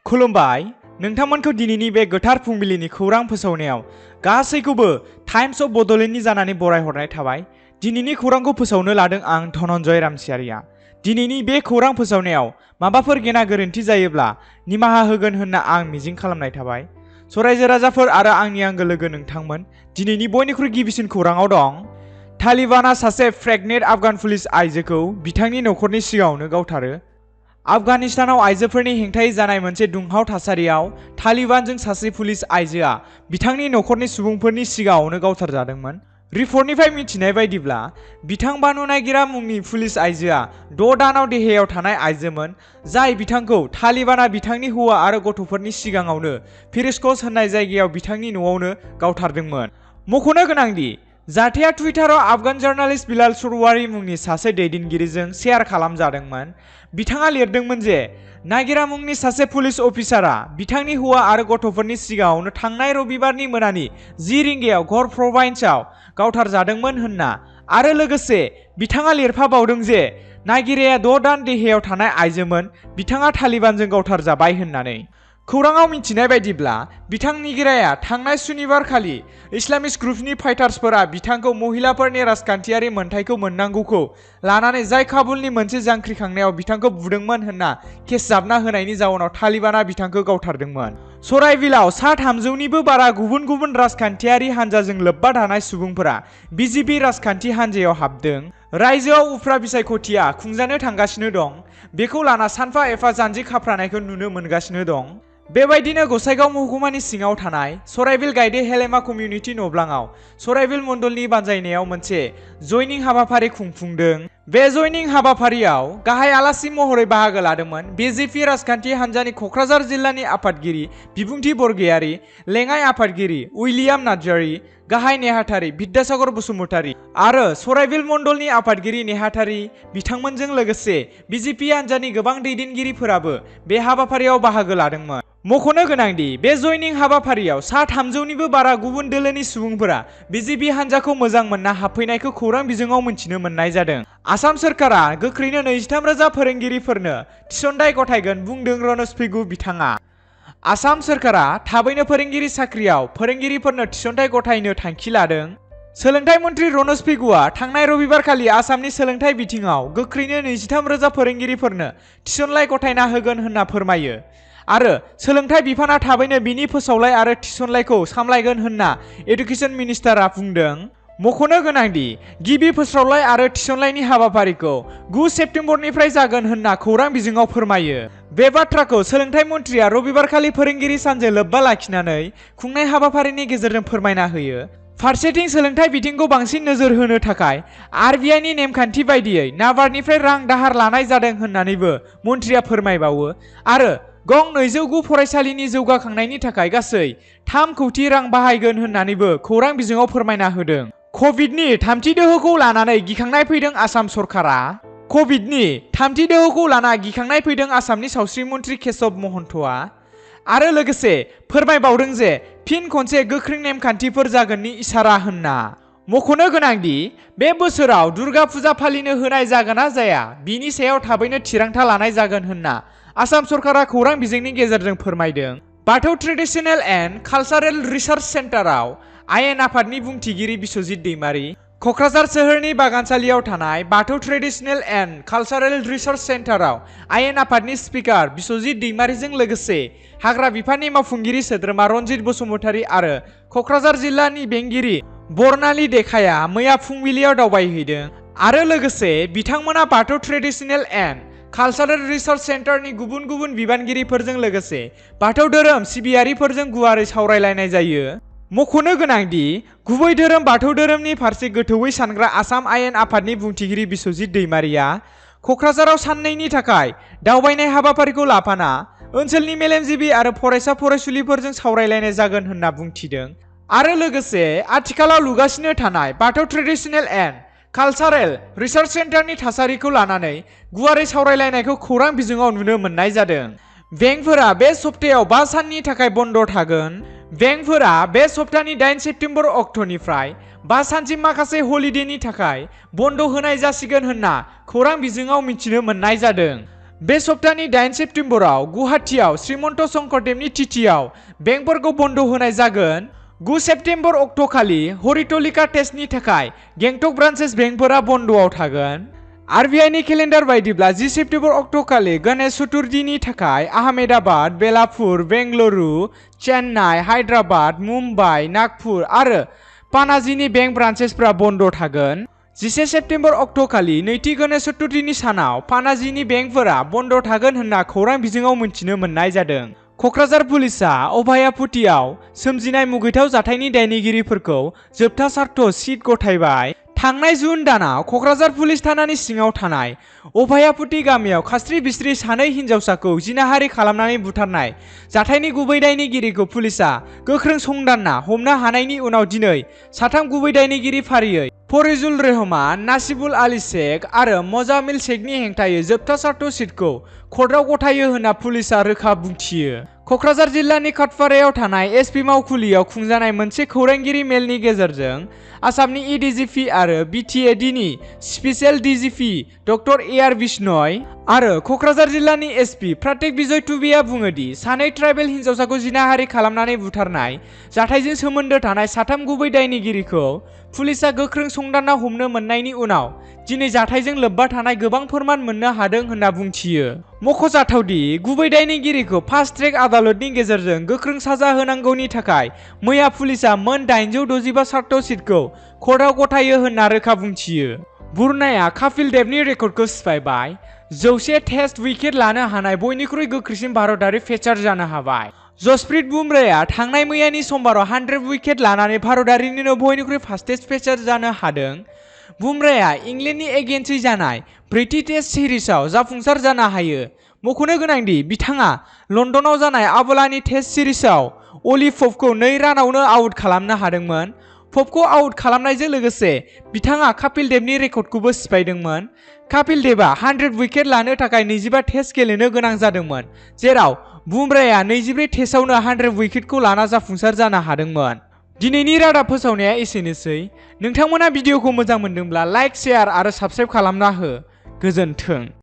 खुलुमबाय नोंथांमोनखौ दिनैनि बे गोथार फुंबिलिनि खौरां फोसावनायाव गासैखौबो टाइम्स अफ बड'लेण्डनि जानानै बरायहरनाय थाबाय। दिनैनि खौरांखौ फोसावनो लादों आं धनन्जय रामसियारिया। दिनैनि बे खौरां फोसावनायाव माबाफोर गेना गोरोन्थि जायोब्ला निमाहा होगोन होनना आं मिजिं खालामनाय थाबाय। रायजो राजाफोर आरो आंनि आंगो लोगो नोंथांमोन, दिनैनि बयनिख्रुइ गिबिसिन खौराङाव दं। तालिबानआ सासे प्रेगनेन्ट आफगान पुलिस आइजोखौ बिथांनि नखरनि सिगाङावनो गावथारो। आफगानिस्तानाव आइजोफोरनि हेंथायै जानाय मोनसे दुंहाव थासारियाव तालिबानजों सासे पुलिस आइजोआ बिथांनि नखरनि सुबुंफोरनि सिगाङावनो गावथारजादोंमोन। रिपर्टनिफ्राय मिथिनाय बायदिब्ला बिथां बानु नागिरा मुंनि पुलिस आइजोआ 6 दानाव देहायाव थानाय आइजोमोन, जाय बिथांखौ तालिबानआ बिथांनि हौवा आरो गथ'फोरनि सिगाङावनो फिरोजकस होननाय जायगायाव बिथांनि न'आवनो गावथारदोंमोन। मख'नो गोनांदि जाथाया टुइटाराव आफगान जार्नालिस्ट बिलाल सरवारी मुंनि सासे दैदेनगिरिजों शेयार खालामजादोंमोन। बिथाङा लिरदोंमोन जे नागिरा मुंनि सासे पुलिस अफिसारआ बिथांनि हौवा आरो गथ'फोरनि सिगाङावनो थांनाय रबिबारनि मोनानि 10 रिंगायाव घ'र प्रभाइन्सआव गावथारजादोंमोन होनना, आरो लोगोसे बिथाङा लिरफाबावदों जे नागिराया 6 दान देहायाव थानाय आइजोमोन, बिथाङा तालिबानजों गावथारजाबाय होननानै। खौराङाव मिथिनाय बायदिब्ला बिथां नागिराया थांनाय सुनिबार खालि इस्लामिस्ट ग्रुपनि फाइटार्सफोरा बिथांखौ महिलाफोरनि राजखान्थियारि मोनथायखौ मोननांगौखौ लानानै जाय काबुलनि मोनसे जांख्रिखांनायाव बिथांखौ बुदोंमोन होनना केस जाबना होनायनि जाउनाव तालिबानआ बिथांखौ गावथारदोंमोन। सराइबिलाव सा 300निबो बारा गुबुन गुबुन राजखान्थियारि हानजाजों लोब्बा थानाय सुबुंफोरा बिजेपि राजखान्थि हानजायाव हाबदों। रायजोआव उफ्रा बिसायख'थिया खुंजानो थांगासिनो दं। बेखौ लाना सानफा एफा जानजि खाफ्रानायखौ नुनो मोनगासिनो दं। बेबायदिनो गसाइगाव महकुमानि सिङाव थानाय सराइबिल गायदे हेलेमा कमिउनिटि नब्लाङाव सराइबिल मण्डलनि बानजायनायाव मोनसे जयनिं हाबाफारि खुंफुंदों। बे जयनिं हाबाफारियाव गाहाय आलासि महरै बाहागो लादोंमोन बिजेपि राजखान्थि हानजानि क'क्राझार जिल्लानि आफादगिरि बिबुंथि बरगयारी, लेङाइ आफादगिरि उइलियाम नार्जारी, गाहाय नेहाथारि बिद्यासागर बसुमतारी आरो सराइबिल मण्डलनि आफादगिरि नेहाथारि बिथांमोनजों लोगोसे बिजेपि हानजानि गोबां दैदेनगिरिफोराबो बे हाबाफारियाव बाहागो लादोंमोन। मख'नो गोनांदि बे जयनिं हाबाफारियाव सा 300निबो बारा गुबुन दोलोनि सुबुंफोरा बिजेपि हानजाखौ मोजां मोनना हाबफैनायखौ खौरां बिजोङाव मिथिनो मोननाय जादों। आसाम सोरखारा गोख्रैनो 23,000 फोरोंगिरिफोरनो थिसनथाइ गथायगोन बुंदों रनज पेगु बिथाङा। आसाम सोरखारा थाबैनो फोरोंगिरि साख्रियाव फोरोंगिरिफोरनो थिसनथाइ गथायनो थांखि लादों। सोलोंथाइ मन्त्रि रनज पेगुआ थांनाय रबिबारखालि आसामनि सोलोंथाइ बिथिङाव गोख्रैनो 23,000 फोरोंगिरिफोरनो थिसनलाइ गथायना होगोन होनना फोरमायो आरो सोलोंथाइ बिफाना थाबैनो बिनि फोसावलाय आरो थिसनलाइखौ सामलायगोन होनना एडुकेशन मिनिस्टारआ बुंदों। मख'नो गोनांदि गिबि फोस्रावलाय आरो थिसनलाइनि हाबाफारिखौ 9 सेप्तेम्बरनिफ्राय जागोन होनना खौरां बिजोङाव फोरमायो। बे बाथ्राखौ सोलोंथाइ मन्थ्रिया रबिबारखालि फोरोंगिरि सानजों लोब्बा लाखिनानै खुंनाय हाबाफारिनि गेजेरजों फोरमायना होयो। फारसेथिं सोलोंथाइ बिथिंखौ बांसिन नोजोर होनो थाखाय आरबिआइनि नेमखान्थि बायदियै नाबार्डनिफ्राय रां दाहार लानाय जादों होननानैबो मन्थ्रिया फोरमायबावो आरो गं 209 फरायसालिनि जौगाखांनायनि थाखाय गासै 3 कौटि रां बाहायगोन होननानैबो खौरां बिजोङाव फोरमायना होदों। कभिडनि थामथि दोहौखौ लानानै गिखांनाय फैदों आसाम सरकारा। कभिडनि थामथि दोहौखौ लाना गिखांनाय फैदों आसामनि सावस्रि मन्थ्रि केशव महन्तआ आरो लोगोसे फोरमायबावदों जे फिन खनसे गोख्रों नेमखान्थिफोर जागोननि इसारा होनना। मख'नो गोनांदि बे बोसोराव दुर्गा फुजा फालिनो होनाय जागोन ना जाया बिनि सायाव थाबैनो थिरांथा लानाय जागोन होनना आसाम सरकारा खौरां बिजोंनि गेजेरजों फोरमायदों। बाथौ ट्रेडिशनेल एन्ड कालचारेल रिसार्च सेन्टाराव आयेन आफादनि बुंथिगिरि बिस्वजित दैमारी, क'क्राझार सोहोरनि बागानसालियाव थानाय बाथौ ट्रेडिशनेल एन्ड कालचारेल रिसार्च सेन्टाराव आयेन आफादनि स्पिकार बिस्वजित दैमारीजों लोगोसे हाग्रा बिफाननि मावफुंगिरि सोद्रोमा रनजित बसुमतारी आरो क'क्राझार जिल्लानि बेंगिरि बर्नाली देखाया मैया फुंबिलियाव दावबायहैदों आरो लोगोसे बिथांमोना बाथौ ट्रेडिशनेल एन्ड कालचारेल रिसार्च सेन्टारनि गुबुन गुबुन बिबानगिरिफोरजों लोगोसे बाथौ धोरोम सिबियारिफोरजों गुवारै सावरायलायनाय जायो। मख'नो गोनांदि गुबै धोरोम बाथौ धोरोमनि फारसे गोथौयै सानग्रा आसाम आयेन आफादनि बुंथिगिरि बिस्वजित दैमारीया क'क्राझाराव साननैनि थाखाय दावबायनाय हाबाफारिखौ लाफाना ओनसोलनि मेलेमजिबि आरो फरायसा फरायसुलिफोरजों सावरायलायनाय जागोन होनना बुंथिदों आरो लोगोसे आथिखालाव लुगासिनो थानाय बाथौ ट्रेडिशनेल एन्ड कालचारेल रिसार्च सेन्टारनि थासारिखौ लानानै गुवारै सावरायलायनायखौ खौरां बिजोङाव नुनो मोननाय जादों। बेंकफोरा बे सप्तायाव 5 साननि थाखाय बन्द थागोन। बेंकफोरा बे सप्तानि 8 सेप्तेम्बर अक्ट'निफ्राय 5 सानसिम माखासे हलिडेनि थाखाय बन्द होनाय जासिगोन होनना खौरां बिजोङाव मिथिनो मोननाय जादों। बे सप्तानि 8 सेप्तेम्बराव गुवाहाटीआव श्रीमन्त शंकरदेवनि तिथियाव बेंकफोरखौ बन्द होनाय जागोन। 9 सेप्तेम्बर अक्ट'खालि हरितलिका टेस्टनि थाखाय गेंटक ब्रान्चेस बेंकफोरा बन्द'आव थागोन। आरबिआइनि केलेन्डार बायदिब्ला 10 सेप्तेम्बर अक्ट'खालि गणेश चतुर्थीनि थाखाय आहमेदाबाद, बेलापुर, बेंगलुरु, चेन्नाइ, हायद्राबाद, मुम्बाइ, नागपुर आरो पानाजीनि बेंक ब्रान्चेसफोरा बन्द थागोन। 11 सेप्तेम्बर अक्ट'खालि नैथि गणेश चतुर्थीनि सानाव पानाजीनि बेंकफोरा बन्द थागोन होनना खौरां बिजोङाव मिन्थिनो मोननाय जादों। क'क्राझार पुलिसआ अभयापुटियाव सोमजिनाय मुगैथाव जाथायनि दायनिगिरिफोरखौ जोबथा सार्थ सिट गथायबाय। थांनाय जुन दानाव क'क्राझार पुलिस थानानि सिङाव थानाय अभयापुटी गामियाव खास्रि बिस्रि सानै हिन्जावसाखौ जिनाहारि खालामनानै बुथारनाय जाथायनि गुबै दायनिगिरिखौ पुलिसआ गोख्रों संदानना हमनो हानायनि उनाव दिनै साथाम गुबै दायनिगिरि फारियै फरिजुल रहमान, नासिबुल आली शेख आरो मजामिल शेखनि हेंथायै जोबथा सार्थ सिटखौ कर्टआव गथायो होनना पुलिसआ रोखा बुंथियो। क'क्राझार जिल्लानि खाटपारायाव थानाय एसपि मावखुलियाव खुंजानाय मोनसे खौरांगिरि मेलनि गेजेरजों आसामनि एडिजिपि आरो बिटिएडिनि स्पेसियेल डिजिपि डक्टर ए.आर. बिश्नय आरो क'क्राझार जिल्लानि एसपि प्राटेक बिजय टुबेआ बुङोदि सानै ट्राइबेल हिन्जावसाखौ जिनाहारि खालामनानै बुथारनाय जाथायजों सोमोन्दो थानाय साथाम गुबै दायनिगिरिखौ पुलिसआ गोख्रों संदानना हमनो मोननायनि उनाव दिनै जाथायजों लोब्बा थानाय गोबां फोरमान मोननो हादों होनना बुंथियो। मख'जाथावदि गुबै दायनिगिरिखौ फास्ट ट्रेक आदालतनि गेजेरजों गोख्रों साजा होनांगौनि थाखाय मैया पुलिसआ मोन 865 सार्थ सिटखौ कर्टआव गथायो होनना रोखा बुंथियो। बुरनाया कपिल देवनि रेकर्डखौ सिफायबाय। 100 टेस्ट उइकेट लानो हानाय बयनिख्रुइ गोख्रैसिन भारतारि पेसार जानो हाबाय। जसप्रीत बुमराया थांनाय मैयानि समबाराव 100 उइकेट लानानै भारतारिनिनो बयनिख्रुइ फास्टेस्ट पेसार जानो हादों। बुमराया इंलेन्डनि एगेन्सै जानाय ब्रैथि टेस्ट सिरिजआव जाफुंसार जानो हायो। मख'नो गोनांदि बिथाङा लन्दनाव जानाय आबलानि टेस्ट सिरिजआव अली प'पखौ 2 रानावनो आउट खालामनो हादोंमोन। प'पखौ आउट खालामनायजों लोगोसे बिथाङा कपिल देवनि रेकर्डखौबो सिफायदोंमोन। कपिल देवआ 100 उइकेट लानो थाखाय 25 टेस्ट गेलेनो गोनां जादोंमोन, जेराव बुमराया 24 टेस्टआवनो 100 उइकेटखौ लाना जाफुंसार जानो हादोंमोन। दिनैनि रादाब फोसावनाया एसेनोसै। नोंथांमोना भिडिअखौ मोजां मोनदोंब्ला लाइक, शेयार आरो साबस्क्राइब खालामना हो। गोजोन्थों।